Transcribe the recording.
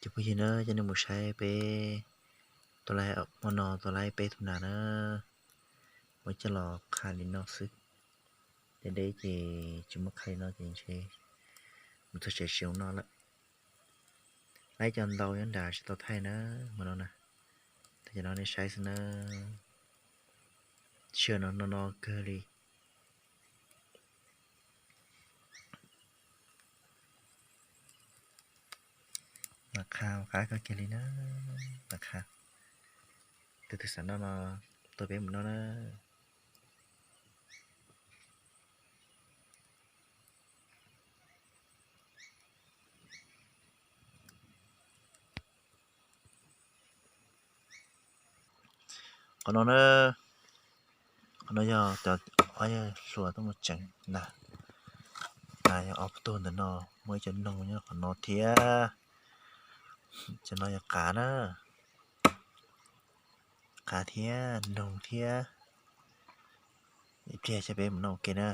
Ces phooj ywg na, coj nej mus saib peb tua laib, hmo no tua laib peb tus nas na. Muab coj los qha li no xwb, deb deb ces tsis muab qha li no ces ntshe mus txog tsev tsis zoo noj lawm. Laib cov ntau nyob nrad tsis tau thaij na, hmo no na. Thaij cov no nej saib xwb na. Sia no no no kawg li. Mas qha qab kawg kiag li na. Mas qha, tus twg xav noj no tuaj peb mus noj na. Qhov no na, qhov no yog cov ob yawg hluas tuaj mus tseev nas. Nas yog ob tug ntawm no, muaj ib co noog nyob qhov no thiab. Cov no yog qav na, qav thiab noog thiab. Ib pliag coj peb mus noj ua ke na.